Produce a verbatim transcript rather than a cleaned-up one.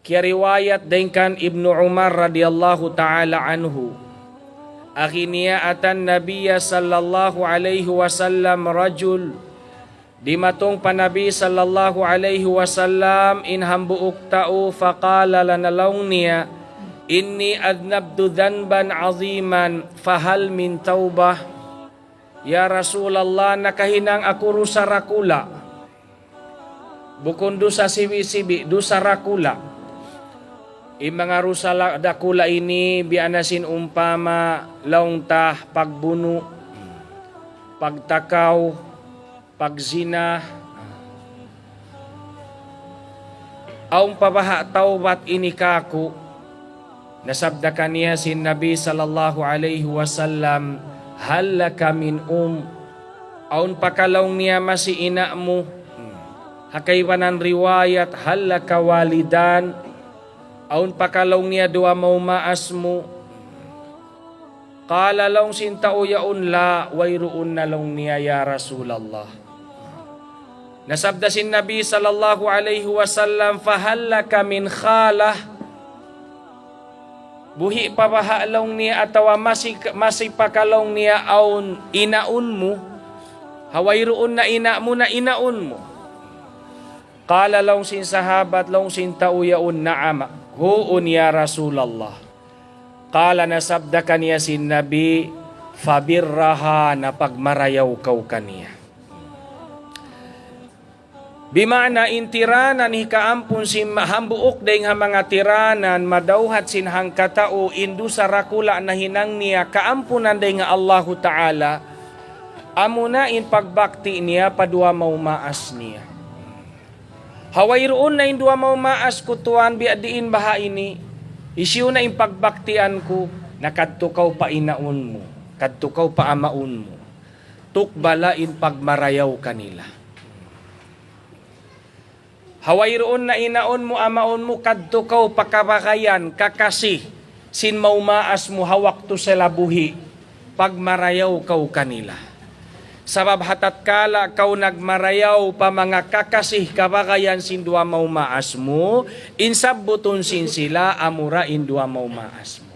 Kiyariwayat dayn kan Ibnu Umar radiyallahu ta'ala anhu. Agi niya, atan Nabiyya sallallahu alayhi wasallam rajul. Dimatung pa Nabi sallallahu alayhi wasallam in hambuuk tau, faqala, laung niya, "Inni adnabtu dhanban aziman, fahal min tawbah?" Ya Rasulallah, nakahinang aku dusa dakula'. Bukun dusa sibi'-sibi', dusa dakula'. In manga dusa la-, dakula' ini, biya' na sin umpama, laung ta, pagbunu', pagtakaw, pagzina. Awn pa baha' tawbat ini kāku'? Nasabda kaniya sin Nabi sallallahu alayhi wasallam, "Hal laka min um?" Awn pa ka, laung niya, masi ina' mu? Ha kaibanan riwayat, "Hal laka walidan?" Awn pa ka, laung niya, duwa maumaas mu? Qala, laung sin tau yaun, "La, wayruun na," laung niya, ya Rasulallah. Nasabda sin Nabi sallallahu alayhi wasallam, "Fahal laka min khalah?" Buhi' pa baha', laung niya, atawa masi, masi pa ka, laung niya, awn inaun mu? Ha wayruun na ina' mu na inaun mu? Qala, laung sin sahabat, laung sin tau yaun, "Na'am, huun ya Rasulallah." Qala, nasabda kaniya sin Nabi, "Fabirraha, na pagmarayaw kaw kaniya." Bima'na in tiranan hikaampun sin ma-, hambuuk dayng ha manga tiranan madawhat sin hangkatau in dusa dakula' nahinang niya kaampunan dayng ha Allahu Ta'ala, amuna in pagbakti niya pa duwa maumaas niya. Ha wayruun na in duwa maumaas ku tuwan, biya' diin baha' ini, hisiyu na in pagbaktian ku? Na kadtu kaw pa inaun mu, kadtu kaw pa amaun mu. Tukbala in pagmarayaw kanila. Ha wayruun na inaun mu, amaun mu, kadtu kaw pa kabagayan, kakasi sin maumaas mu ha waktu sila buhi', pagmarayaw kaw kanila. Sabab ha tatkala kaw nagmarayaw pa manga kakasi, kabagayan sin duwa maumaas mu, in sabbutun sin sila amura in duwa maumaas mu.